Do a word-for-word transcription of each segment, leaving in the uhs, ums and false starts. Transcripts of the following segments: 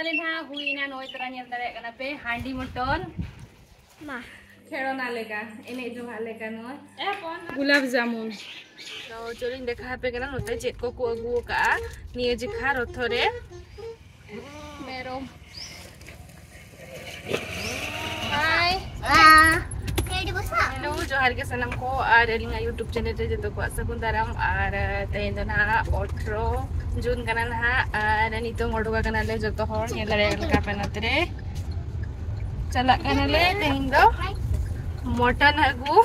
ᱛᱟᱦᱞᱮ ᱱᱟᱦᱟᱜ ᱦᱩᱭᱱᱟ, ᱱᱚᱜᱼᱚᱭ ᱛᱟᱨᱟ ᱧᱮᱞ ᱫᱟᱲᱮᱭᱟᱜ ᱠᱟᱱᱟ ᱯᱮ ᱦᱟᱺᱰᱤ ᱢᱚᱴᱚᱱ᱾ ᱢᱟ᱾ ᱠᱷᱮᱲᱚᱱᱟ ᱞᱮᱠᱟ, ᱮᱱᱮᱡ ᱡᱚᱝᱟᱜ ᱞᱮᱠᱟ ᱱᱚᱜᱼᱚᱭ᱾ ᱜᱩᱞᱟᱵ ᱡᱟᱢᱩᱱ᱾ ᱛᱚ ᱪᱚᱞᱚᱧ ᱫᱮᱠᱷᱟ ᱟᱯᱮ ᱠᱟᱱᱟ ᱱᱚᱛᱮ ᱪᱮᱫ ᱠᱚ ᱠᱚ ᱟᱹᱜᱩ ᱟᱠᱟᱜᱼᱟ ᱱᱤᱭᱟᱹ ᱡᱮᱠᱷᱟ ᱨᱚᱛᱷᱚ ᱨᱮ᱾ ᱢᱮᱨᱚᱢ᱾ ᱦᱟᱭ᱾ ᱦᱮᱞᱳ, ᱡᱚᱦᱟᱨ ᱜᱮ ᱥᱟᱱᱟᱢ ᱠᱚ, ᱟᱨ ᱟᱹᱞᱤᱧᱟᱜ YouTube channel ᱨᱮ ᱡᱚᱛᱚ ᱠᱚᱣᱟᱜ ᱥᱟᱹᱜᱩᱱ ᱫᱟᱨᱟᱢ᱾ ᱟᱨ ᱛᱮᱦᱮᱧ ᱫᱚ ᱱᱟᱦᱟᱜ ᱟᱴᱷᱨᱚ ᱡᱩᱱ ᱠᱟᱱᱟ ᱱᱟᱦᱟᱜ, ᱟᱨ ᱱᱤᱛᱚᱝ ᱩᱰᱩᱠ ᱟᱠᱟᱱᱟᱞᱮ ᱡᱚᱛᱚ ᱦᱚᱲ, ᱧᱮᱞ ᱫᱟᱲᱮᱭᱟᱜ ᱠᱟᱱᱟ ᱯᱮ ᱱᱚᱛᱮ ᱨᱮ᱾ ᱪᱟᱞᱟᱜ ᱠᱟᱱᱟᱞᱮ ᱛᱮᱦᱮᱧ ᱫᱚ ᱢᱚᱴᱚᱱ ᱟᱹᱜᱩ,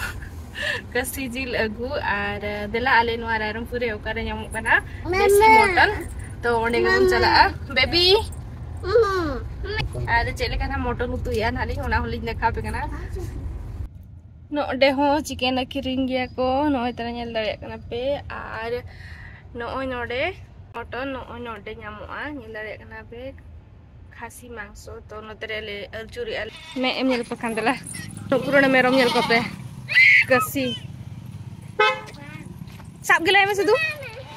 ᱠᱟᱹᱥᱤ ᱡᱤᱞ ᱟᱹᱜᱩ᱾ ᱟᱨ ᱫᱮᱞᱟ, ᱟᱞᱮ ᱱᱚᱣᱟ ᱨᱟᱭᱨᱚᱝᱯᱩᱨ ᱨᱮ ᱚᱠᱟᱨᱮ ᱧᱟᱢᱚᱜ ᱠᱟᱱᱟ ᱫᱮᱥᱤ ᱢᱚᱴᱚᱱ, ᱛᱚ ᱚᱸᱰᱮ ᱜᱮᱵᱚᱱ ᱪᱟᱞᱟᱜᱼᱟ ᱵᱮᱵᱤ᱾ ᱟᱨ ᱪᱮᱫ ᱞᱮᱠᱟ ᱱᱟᱜ ᱢᱚᱴᱚᱱ ᱩᱛᱩᱭᱟ ᱱᱟᱦᱟᱜ ᱞᱤᱧ, ᱚᱱᱟ ᱦᱚᱸᱞᱤᱧ ᱫᱮᱠᱷᱟᱣ ᱟᱯᱮ ᱠᱟᱱᱟ᱾ ᱱᱚᱰᱮ ᱦᱚᱸ ᱪᱤᱠᱮᱱ ᱟᱹᱠᱷᱨᱤᱧ ᱜᱮᱭᱟ ᱠᱚ, ᱱᱚᱜᱼᱚᱭ ᱛᱟᱨᱟ ᱧᱮᱞ ᱫᱟᱲᱮᱭᱟᱜ ᱠᱟᱱᱟ ᱯᱮ᱾ ᱟᱨ ᱱᱚᱜᱼᱚᱭ ᱱᱚᱰᱮ ᱢᱚᱴᱚᱱ ᱱᱚᱜᱼᱚᱭ ᱱᱚᱰᱮ ᱧᱟᱢᱚᱜᱼᱟ, ᱧᱮᱞ ᱫᱟᱲᱮᱭᱟᱜ ᱠᱟᱱᱟ ᱯᱮ᱾ ᱠᱷᱟᱥᱤ ᱢᱟᱝᱥᱚ᱾ ᱛᱚ ᱱᱚᱛᱮ ᱨᱮ ᱞᱮ ᱟᱹᱪᱩᱨᱮᱜᱼᱟ᱾ ᱢᱮᱫ ᱮᱢ ᱧᱮᱞ ᱠᱚ ᱠᱷᱟᱱ ᱫᱮᱞᱟ, ᱱᱩᱠᱩ ᱱᱚᱰᱮ ᱢᱮᱨᱚᱢ ᱧᱮᱞ ᱠᱚᱯᱮ᱾ ᱠᱟᱹᱥᱤ᱾ ᱥᱟᱵ ᱜᱮ ᱞᱟᱭ ᱢᱮ ᱥᱩᱫᱷᱩ᱾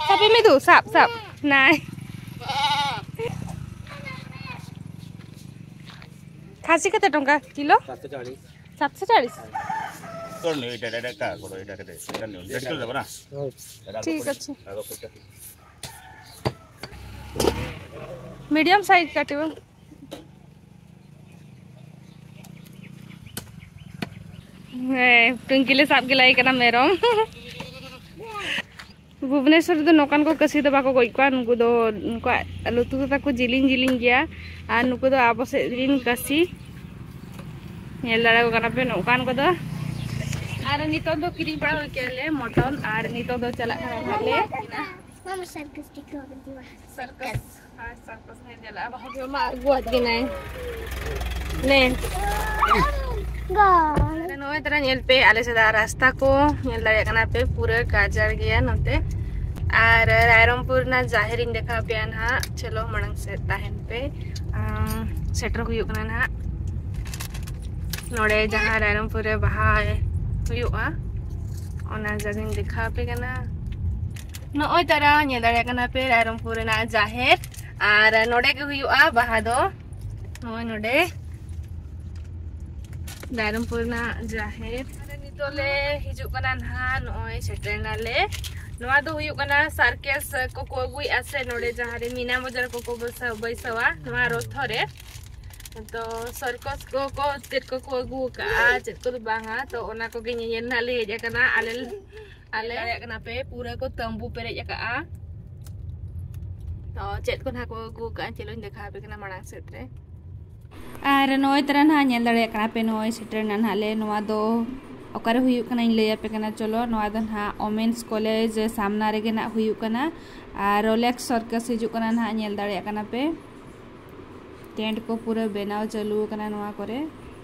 ᱥᱟᱵ ᱢᱮ ᱫᱩ, ᱥᱟᱵ, ᱥᱟᱵ᱾ ᱱᱟᱭ᱾ ᱠᱷᱟᱥᱤ ᱠᱟᱛᱮ ᱴᱚᱝᱠᱟ ᱠᱤᱞᱳ? ᱥᱟᱛᱥᱚ ᱪᱟᱲᱤᱥ᱾ ᱥᱟᱛᱥᱚ ᱪᱟᱲᱤᱥ? ᱠᱚᱨᱱ, এটা, এটা, এটা, একটা করো, এটা কেটে, এটা নিও, এটা কেটে দেবো না? ঠিক আছে। মিডিয়াম সাইজ কাটিব। ᱦᱮᱸ, ᱴᱩᱝᱠᱤ ᱞᱮ ᱥᱟᱵ ᱜᱮᱞᱟᱭ ᱠᱟᱱᱟ ᱢᱮᱨᱚᱢ᱾ ᱵᱷᱩᱵᱽᱱᱮᱥᱚᱨ ᱨᱮᱫᱚ ᱱᱚᱝᱠᱟᱱ ᱠᱚ ᱠᱟᱹᱥᱤ ᱫᱚ ᱵᱟᱠᱚ ᱜᱚᱡ ᱠᱚᱣᱟ᱾ ᱱᱩᱠᱩ ᱫᱚ, ᱱᱩᱠᱩᱣᱟᱜ ᱞᱩᱛᱩᱨ ᱛᱟᱠᱚ ᱡᱤᱞᱤᱧ ᱡᱤᱞᱤᱧ ᱜᱮᱭᱟ᱾ ᱟᱨ ᱱᱩᱠᱩ ᱫᱚ ᱟᱵᱚ ᱥᱮᱫ ᱨᱤᱱ ᱠᱟᱹᱥᱤ᱾ ᱧᱮᱞ ᱫᱟᱲᱮᱭᱟᱠᱚ ᱠᱟᱱᱟ ᱯᱮ ᱱᱚᱝᱠᱟᱱ ᱠᱚᱫᱚ᱾ ᱟᱨ ᱱᱤᱛᱚᱜ ᱫᱚ ᱠᱤᱨᱤᱧ ᱵᱟᱲᱟ ᱦᱩᱭ ᱠᱮᱫ ᱞᱮ ᱢᱚᱴᱚᱱ, ᱟᱨ ᱱᱤᱛᱚᱜ ᱫᱚ ᱪᱟᱞᱟᱜ ᱠᱟᱱᱟ ᱱᱟᱦᱟᱜ ᱞᱮ ᱢᱟᱢᱟ circus ᱴᱷᱤᱠ ᱦᱚᱸ ᱵᱟᱹᱧ ᱪᱟᱞᱟᱜᱼᱟ᱾ ᱥᱟᱨᱠᱟᱥ᱾ ᱦᱮᱸ, ᱥᱟᱨᱠᱟᱥ ᱧᱮᱞ ᱪᱟᱞᱟᱜᱼᱟ᱾ ᱵᱟᱦᱟ ᱜᱮ ᱢᱟ ᱟᱹᱜᱩᱣᱟᱫ ᱜᱮ ᱱᱟᱭ᱾ ᱱᱮ᱾ ᱜᱚ᱾ ᱟᱨ ᱱᱚᱜᱼᱚᱭ ᱛᱟᱨᱟ ᱧᱮᱞ ᱯᱮ, ᱟᱞᱮ ᱥᱮᱫᱟᱜ ᱨᱟᱥᱛᱟ ᱠᱚ ᱧᱮᱞ ᱫᱟᱲᱮᱭᱟᱜ ᱠᱟᱱᱟ ᱯᱮ, ᱯᱩᱨᱟᱹ ᱜᱟᱡᱟᱲ ᱜᱮᱭᱟ ᱱᱚᱛᱮ᱾ ᱟᱨ ᱨᱟᱭᱨᱚᱝᱯᱩᱨ ᱨᱮᱱᱟᱜ ᱡᱟᱦᱮᱨ ᱤᱧ ᱫᱮᱠᱷᱟᱣ ᱯᱮᱭᱟ ᱱᱟᱦᱟᱜ᱾ ᱪᱚᱞᱚ, ᱢᱟᱲᱟᱝ ᱥᱮᱫ ᱛᱟᱦᱮᱱ ᱯᱮ᱾ ᱟᱢ, ᱥᱮᱴᱮᱨ ᱦᱩᱭᱩᱜ ᱠᱟᱱᱟ ᱱᱟᱦᱟᱜ᱾ ᱱᱚᱰᱮ ᱡᱟᱦᱟᱸ ᱨᱟᱭᱨᱚᱝᱯᱩᱨ ᱨᱮ ᱵᱟᱦᱟ ᱦᱩᱭᱩᱜᱼᱟ, ᱚᱱᱟ ᱡᱟᱭᱜᱟᱧ ᱫᱮᱠᱷᱟᱣ ᱟᱯᱮ ᱠᱟᱱᱟ᱾ ᱱᱚᱜᱼᱚᱭ ᱛᱟᱨᱟ ᱧᱮᱞ ᱫᱟᱲᱮᱭᱟᱜ ᱠᱟᱱᱟ ᱯᱮ ᱨᱟᱭᱨᱚᱝᱯᱩᱨ ᱨᱮᱱᱟᱜ ᱡᱟᱦᱮᱨ᱾ ᱟᱨ ᱱᱚᱰᱮ ᱜᱮ ᱦᱩᱭᱩᱜᱼᱟ ᱵᱟᱦᱟ ᱫᱚ, ᱱᱚᱜᱼᱚᱭ ᱱᱚᱰᱮ ᱨᱟᱭᱨᱚᱝᱯᱩᱨ ᱨᱮᱱᱟᱜ ᱡᱟᱦᱮᱨ᱾ ᱟᱨ ᱱᱤᱛᱚᱜ ᱞᱮ ᱦᱤᱡᱩᱜ ᱠᱟᱱᱟ ᱱᱟᱦᱟᱜ, ᱱᱚᱜᱼᱚᱭ ᱥᱮᱴᱮᱨ ᱱᱟᱞᱮ᱾ ᱱᱚᱣᱟ ᱫᱚ ᱦᱩᱭᱩᱜ ᱠᱟᱱᱟ circus ᱠᱚᱠᱚ ᱟᱹᱜᱩᱭᱮᱫᱼᱟ ᱥᱮ, ᱱᱚᱰᱮ ᱡᱟᱦᱟᱸ ᱨᱮ ᱢᱤᱱᱟ ᱵᱟᱡᱟᱨ ᱠᱚᱠᱚ ᱵᱟᱹᱭᱥᱟᱹᱣ-, ᱵᱟᱹᱭᱥᱟᱹᱣᱟ ᱱᱚᱣᱟ ᱨᱚᱛᱷᱚ ᱨᱮ᱾ ᱛᱚ circus ᱠᱚᱠᱚ ᱪᱮᱫ ᱠᱚᱠᱚ ᱟᱹᱜᱩ ᱟᱠᱟᱫᱼᱟ, ᱪᱮᱫ ᱠᱚᱫᱚ ᱵᱟᱝᱟ, ᱛᱚ ᱚᱱᱟ ᱠᱚᱜᱮ ᱧᱮᱧᱮᱞ ᱱᱟᱦᱟᱜ ᱞᱮ ᱦᱮᱡ ᱟᱠᱟᱱᱟ ᱟᱞᱮ᱾ ᱟᱞᱮ ᱫᱟᱲᱮᱭᱟᱜ ᱠᱟᱱᱟ ᱯᱮ, ᱯᱩᱨᱟᱹ ᱠᱚ ᱛᱟᱢᱵᱩ ᱯᱮᱨᱮᱡ ᱟᱠᱟᱫᱼᱟ᱾ ᱛᱚ ᱪᱮᱫ ᱠᱚ ᱱᱟᱦᱟᱜ ᱠᱚ ᱟᱹᱜᱩ ᱟᱠᱟᱫᱼᱟ, ᱪᱚᱞᱚᱧ ᱫᱮᱠᱷᱟᱣ ᱟᱯᱮ ᱠᱟᱱᱟ ᱢᱟᱲᱟᱝ ᱥᱮᱫ ᱨᱮ᱾ ᱟᱨ ᱱᱚᱜᱼᱚᱭ ᱛᱟᱨᱟ ᱱᱟᱦᱟᱜ ᱧᱮᱞ ᱫᱟᱲᱮᱭᱟᱜ ᱠᱟᱱᱟ ᱯᱮ, ᱱᱚᱜᱼᱚᱭ ᱥᱮᱴᱮᱨ ᱮᱱᱟ ᱱᱟᱦᱟᱜ ᱞᱮ᱾ ᱱᱚᱣᱟ ᱫᱚ ᱚᱠᱟᱨᱮ ᱦᱩᱭᱩᱜ ᱠᱟᱱᱟ ᱤᱧ ᱞᱟᱹᱭ ᱟᱯᱮ ᱠᱟᱱᱟ᱾ ᱪᱚᱞᱚ, ᱱᱚᱣᱟ ᱫᱚ ᱱᱟᱦᱟᱜ Women's College ᱥᱟᱢᱱᱟ ᱨᱮᱜᱮ ᱱᱟᱦᱟᱜ ᱦᱩᱭᱩᱜ ᱠᱟᱱᱟ᱾ ᱟᱨ Rolex Circus ᱦᱤᱡᱩᱜ ᱠᱟᱱᱟ ᱱᱟᱦᱟᱜ, ᱧᱮᱞ ᱫᱟᱲᱮᱭᱟᱜ ᱠᱟᱱᱟ ᱯᱮ᱾ tent ᱠᱚ ᱯᱩᱨᱟᱹ ᱵᱮᱱᱟᱣ ᱪᱟᱹᱞᱩ ᱟᱠᱟᱱᱟ ᱱᱚᱣᱟ ᱠᱚᱨᱮ᱾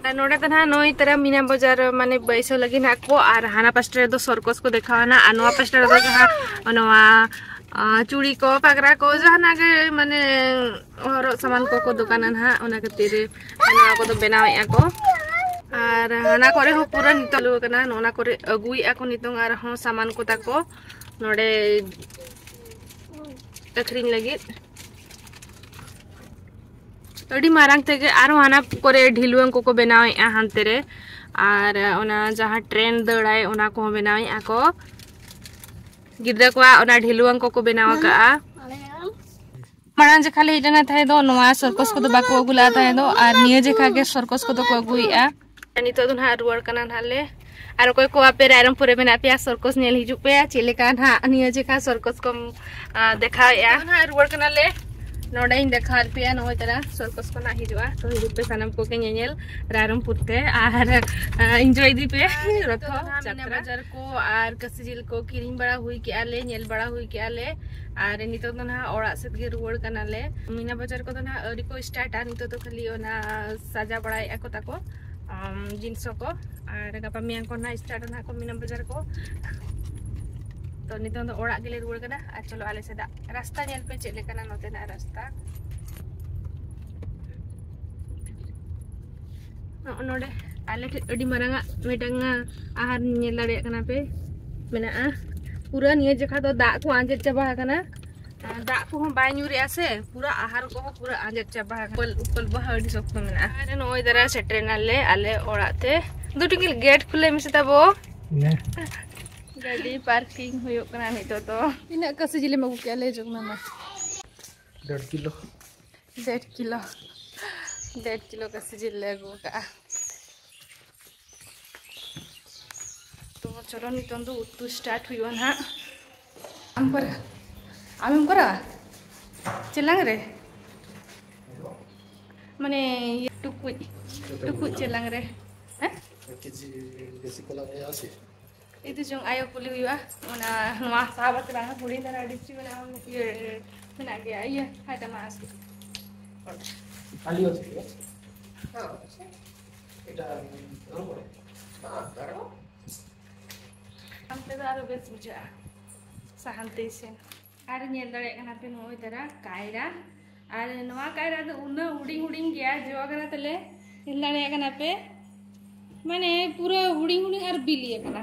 ᱟᱨ ᱱᱚᱰᱮ ᱫᱚ ᱱᱟᱦᱟᱜ ᱱᱩᱭ ᱛᱟᱨᱟ ᱢᱤᱱᱟ ᱵᱟᱡᱟᱨ ᱢᱟᱱᱮ ᱵᱟᱹᱭᱥᱟᱹᱣ ᱞᱟᱹᱜᱤᱫ ᱱᱟᱦᱟᱜ ᱠᱚ, ᱟᱨ ᱦᱟᱱᱟ ᱯᱟᱥᱴᱟ ᱨᱮᱫᱚ circus ᱠᱚ ᱫᱮᱠᱷᱟᱣᱟ ᱱᱟᱦᱟᱜ, ᱟᱨ ᱱᱚᱣᱟ ᱯᱟᱥᱴᱟ ᱨᱮᱫᱚ ᱡᱟᱦᱟᱸ ᱱᱚᱣᱟ, ᱟ, ᱪᱩᱲᱤ ᱠᱚ, ᱯᱟᱜᱽᱨᱟ ᱠᱚ, ᱡᱟᱦᱟᱱᱟᱜ ᱜᱮ ᱢᱟᱱᱮ ᱦᱚᱨᱚᱜ ᱥᱟᱢᱟᱱ ᱠᱚᱠᱚ ᱫᱚᱠᱟᱱᱟ ᱱᱟᱦᱟᱜ, ᱚᱱᱟ ᱠᱷᱟᱹᱛᱤᱨ ᱱᱚᱣᱟ ᱠᱚᱫᱚ ᱵᱮᱱᱟᱣᱮᱫᱼᱟ ᱠᱚ᱾ ᱟᱨ ᱦᱟᱱᱟ ᱠᱚᱨᱮ ᱦᱚᱸ ᱯᱩᱨᱟᱹ ᱱᱤᱛᱚᱜ ᱪᱟᱹᱞᱩ ᱟᱠᱟᱱᱟ, ᱱᱚᱜᱼᱚ ᱱᱟ ᱠᱚᱨᱮ ᱟᱹᱜᱩᱭᱮᱫᱼᱟ ᱠᱚ ᱱᱤᱛᱚᱝ ᱟᱨᱦᱚᱸ ᱥᱟᱢᱟᱱ ᱠᱚ ᱛᱟᱠᱚ ᱱᱚᱰᱮ ᱟᱹᱠᱷᱨᱤᱧ ᱞᱟᱹᱜᱤᱫ᱾ ᱟᱹᱰᱤ ᱢᱟᱨᱟᱝ ᱛᱮᱜᱮ ᱟᱨᱦᱚᱸ ᱦᱟᱱᱟ ᱠᱚᱨᱮ ᱰᱷᱤᱞᱣᱟᱹᱝ ᱠᱚᱠᱚ ᱵᱮᱱᱟᱣᱮᱫᱼᱟ ᱦᱟᱱᱛᱮ ᱨᱮ, ᱟᱨ ᱚᱱᱟ ᱡᱟᱦᱟᱸ train ᱫᱟᱹᱲᱟᱭ ᱚᱱᱟ ᱠᱚᱦᱚᱸ ᱵᱮᱱᱟᱣᱮᱫᱼᱟ ᱠᱚ᱾ ᱜᱤᱫᱽᱨᱟᱹ ᱠᱚᱣᱟᱜ ᱚᱱᱟ ᱰᱷᱤᱞᱣᱟᱹᱝ ᱠᱚᱠᱚ ᱵᱮᱱᱟᱣ ᱟᱠᱟᱫᱼᱟ᱾ ᱢᱟᱲᱟᱝ ᱡᱮᱠᱷᱟ ᱞᱮ ᱦᱮᱡ ᱞᱮᱱᱟ ᱛᱟᱦᱮᱸ ᱫᱚ ᱱᱚᱣᱟ circus ᱠᱚᱫᱚ ᱵᱟᱠᱚ ᱟᱹᱜᱩ ᱞᱮᱫᱟ ᱛᱟᱦᱮᱸ ᱫᱚ, ᱟᱨ ᱱᱤᱭᱟᱹ ᱡᱮᱠᱷᱟ ᱜᱮ circus ᱠᱚᱫᱚ ᱠᱚ ᱟᱹᱜᱩᱭᱮᱫᱼᱟ᱾ ᱱᱤᱛᱚᱜ ᱫᱚ ᱱᱟᱦᱟᱜ ᱨᱩᱣᱟᱹᱲ ᱠᱟᱱᱟ ᱱᱟᱦᱟᱜ ᱞᱮ᱾ ᱟᱨ ᱚᱠᱚᱭ ᱠᱚ ᱟᱯᱮ ᱨᱟᱭᱨᱚᱝᱯᱩᱨ ᱨᱮ ᱢᱮᱱᱟᱜ ᱯᱮᱭᱟ, circus ᱧᱮᱞ ᱦᱤᱡᱩᱜ ᱯᱮ, ᱪᱮᱫ ᱞᱮᱠᱟ ᱱᱟᱦᱟᱜ ᱱᱤᱭᱟᱹ ᱡᱮᱠᱷᱟ circus ᱠᱚᱢ, ᱟ, ᱫᱮᱠᱷᱟᱣᱮᱫᱼᱟ᱾ ᱱᱤᱛᱚᱜ ᱱᱟᱦᱟᱜ ᱨᱩᱣᱟᱹᱲ ᱠᱟᱱᱟᱞᱮ᱾ ᱱᱚᱰᱮᱧ ᱫᱮᱠᱷᱟᱣ ᱟᱯᱮᱭᱟ, ᱱᱚᱜᱼᱚᱭ ᱛᱟᱨᱟ circus ᱠᱚ ᱱᱟᱦᱟᱜ ᱦᱤᱡᱩᱜᱼᱟ, ᱛᱚ ᱦᱤᱡᱩᱜ ᱯᱮ ᱥᱟᱱᱟᱢ ᱠᱚᱜᱮ ᱧᱮᱧᱮᱞ ᱨᱟᱭᱨᱚᱝᱯᱩᱨ ᱛᱮ, ᱟᱨ, ᱟ, enjoy ᱤᱫᱤ ᱯᱮ ᱨᱚᱛᱷᱚ ᱱᱟᱦᱟᱜ ᱢᱤᱱᱟ ᱡᱟᱛᱨᱟ᱾ ᱵᱟᱡᱟᱨ ᱠᱚ ᱟᱨ ᱠᱟᱹᱥᱤ ᱡᱤᱞ ᱠᱚ ᱠᱤᱨᱤᱧ ᱵᱟᱲᱟ ᱦᱩᱭ ᱠᱮᱜᱼᱟ ᱞᱮ, ᱧᱮᱞ ᱵᱟᱲᱟ ᱦᱩᱭ ᱠᱮᱜᱼᱟ ᱞᱮ, ᱟᱨ ᱱᱤᱛᱚᱜ ᱫᱚ ᱱᱟᱦᱟᱜ ᱚᱲᱟᱜ ᱥᱮᱫ ᱜᱮ ᱨᱩᱣᱟᱹᱲ ᱠᱟᱱᱟᱞᱮ᱾ ᱢᱤᱱᱟ ᱵᱟᱡᱟᱨ ᱠᱚᱫᱚ ᱱᱟᱦᱟᱜ ᱟᱹᱣᱨᱤ ᱠᱚ startᱟ, ᱱᱤᱛᱚᱜ ᱫᱚ ᱠᱷᱟᱹᱞᱤ ᱚᱱᱟ ᱥᱟᱡᱟᱣ ᱵᱟᱲᱟᱭᱮᱫᱼᱟ ᱠᱚ ᱛᱟᱠᱚ, ᱟᱢ, ᱡᱤᱱᱤᱥ ᱠᱚ, ᱟᱨ ᱜᱟᱯᱟ ᱢᱮᱭᱟᱝ ᱠᱷᱚᱱ ᱱᱟᱦᱟᱜ start ᱱᱟᱦᱟᱜ ᱠᱚ ᱢᱤᱱᱟ ᱵᱟᱡᱟᱨ ᱠᱚ᱾ ᱛᱚ ᱱᱤᱛᱚᱝ ᱫᱚ ᱚᱲᱟᱜ ᱜᱮᱞᱮ ᱨᱩᱣᱟᱹᱲ ᱠᱟᱱᱟ, ᱟᱨ ᱪᱚᱞᱚ ᱟᱞᱮ ᱥᱮᱫᱟᱜ ᱨᱟᱥᱛᱟ ᱧᱮᱞ ᱯᱮ ᱪᱮᱫ ᱞᱮᱠᱟᱱᱟ ᱱᱚᱛᱮᱱᱟᱜ ᱨᱟᱥᱛᱟ᱾ ᱱᱚᱜᱼᱚ ᱱᱚᱰᱮ ᱟᱞᱮ ᱴᱷᱮᱱ ᱟᱹᱰᱤ ᱢᱟᱨᱟᱝ ᱟᱜ ᱢᱤᱫᱴᱟᱝ ᱟᱦᱟᱨ ᱧᱮᱞ ᱫᱟᱲᱮᱭᱟᱜ ᱠᱟᱱᱟ ᱯᱮ, ᱢᱮᱱᱟᱜᱼᱟ᱾ ᱯᱩᱨᱟᱹ ᱱᱤᱭᱟᱹ ᱡᱚᱠᱷᱟ ᱫᱚ ᱫᱟᱜ ᱠᱚ ᱟᱸᱡᱮᱫ ᱪᱟᱵᱟ ᱟᱠᱟᱱᱟ, ᱫᱟᱜ ᱠᱚᱦᱚᱸ ᱵᱟᱭ ᱧᱩᱨᱮᱜᱼᱟ ᱥᱮ, ᱯᱩᱨᱟᱹ ᱟᱦᱟᱨ ᱠᱚᱦᱚᱸ ᱯᱩᱨᱟᱹ ᱟᱸᱡᱮᱫ ᱪᱟᱵᱟ ᱟᱠᱟᱱᱟ᱾ ᱩᱯᱟᱹᱞ, ᱩᱯᱟᱹᱞ ᱵᱟᱦᱟ ᱟᱹᱰᱤ ᱥᱚᱠᱛᱚ ᱢᱮᱱᱟᱜᱼᱟ᱾ ᱟᱨ ᱱᱚᱜᱼᱚᱭ ᱫᱟᱨᱟ ᱥᱮᱴᱮᱨ ᱮᱱᱟᱞᱮ ᱟᱞᱮ ᱚᱲᱟᱜ ᱛᱮ᱾ ᱫᱩ ᱴᱤᱠᱤᱞ ᱜᱮᱴ ᱠᱷᱩᱞᱟᱹᱭ ᱢᱮᱥᱮ ᱛᱟᱵᱚ᱾ ᱜᱟᱹᱰᱤ ᱯᱟᱨᱠᱤᱝ ᱦᱩᱭᱩᱜ ᱠᱟᱱᱟ ᱱᱤᱛᱚᱜ ᱫᱚ᱾ ᱛᱤᱱᱟᱹᱜ ᱠᱟᱹᱥᱤ ᱡᱤᱞᱮᱢ ᱟᱹᱜᱩ ᱠᱮᱜᱼᱟ, ᱞᱟᱹᱭ ᱡᱚᱝ ᱢᱮ ᱢᱟ᱾ ᱰᱮᱲ ᱠᱤᱞᱳ᱾ ᱰᱮᱲ ᱠᱤᱞᱳ᱾ ᱰᱮᱲ ᱠᱤᱞᱳ ᱠᱟᱹᱥᱤ ᱡᱤᱞ ᱞᱮ ᱟᱹᱜᱩ ᱠᱟᱜᱼᱟ᱾ ᱛᱚ ᱪᱚᱞᱚ, ᱱᱤᱛᱚᱝ ᱫᱚ ᱩᱛᱩ ᱥᱴᱟᱨᱴ ᱦᱩᱭᱩᱜᱼᱟ ᱱᱟᱦᱟᱜ᱾ ᱟᱢ ᱠᱚᱨᱟ-, ᱟᱢᱮᱢ ᱠᱚᱨᱟᱣᱟ? ᱪᱮᱞᱟᱝ ᱨᱮ? ᱢᱟᱱᱮ, ᱤᱭᱟᱹ, ᱴᱩᱠᱩᱡ, ᱴᱩᱠᱩᱡ ᱪᱮᱞᱟᱝ ᱨᱮ᱾ ᱦᱮᱸ? ᱠᱮᱡᱤ ᱵᱮᱥᱤ ᱠᱚᱞᱟ ᱦᱩᱭᱩᱜᱼᱟ ᱥᱮ? ᱤᱫᱤ ᱡᱚᱝ ᱟᱭᱳ ᱠᱩᱞᱤ ᱦᱩᱭᱩᱜᱼᱟ᱾ ᱚᱱᱟ, ᱱᱚᱣᱟ ᱥᱟᱵ ᱟᱛᱮ ᱵᱟᱝ, ᱦᱩᱰᱤᱧ ᱫᱷᱟᱨᱟ ᱰᱮᱠᱪᱤ ᱢᱮᱱᱟᱜᱼᱟ, ᱤᱭᱟᱹ, ᱢᱮᱱᱟᱜ ᱜᱮᱭᱟ, ᱤᱭᱟᱹ, ᱦᱟᱭ ᱛᱟᱢᱟ ᱟᱥ᱾ ᱠᱷᱟᱹᱞᱤ ᱚᱪᱚ ᱜᱮᱭᱟ? ᱦᱮᱸ᱾ ᱮᱴᱟᱜ ᱟᱨ ᱜᱚᱨᱚᱢ ᱠᱚᱨᱮ? ᱦᱮᱸ, ᱜᱚᱨᱚᱢ᱾ ᱦᱟᱱᱛᱮ ᱫᱚ ᱟᱨᱚ ᱵᱮᱥ ᱵᱩᱡᱷᱟᱹᱜᱼᱟ ᱥᱟᱦᱟᱱ ᱛᱮ ᱤᱥᱤᱱ᱾ ᱟᱨ ᱧᱮᱞ ᱫᱟᱲᱮᱭᱟᱜ ᱠᱟᱱᱟ ᱯᱮ ᱱᱚᱜᱼᱚᱭ ᱛᱟᱨᱟ ᱠᱟᱭᱨᱟ, ᱟᱨ ᱱᱚᱣᱟ ᱠᱟᱭᱨᱟ ᱫᱚ ᱩᱱᱟᱹᱜ ᱦᱩᱰᱤᱧ ᱦᱩᱰᱤᱧ ᱜᱮᱭᱟ, ᱡᱚ ᱠᱟᱱᱟ ᱛᱟᱞᱮ, ᱧᱮᱞ ᱫᱟᱲᱮᱭᱟᱜ ᱠᱟᱱᱟ ᱯᱮ, ᱢᱟᱱᱮ ᱯᱩᱨᱟᱹ ᱦᱩᱰᱤᱧ ᱦᱩᱰᱤᱧ ᱟᱨ ᱵᱤᱞᱤ ᱟᱠᱟᱱᱟ᱾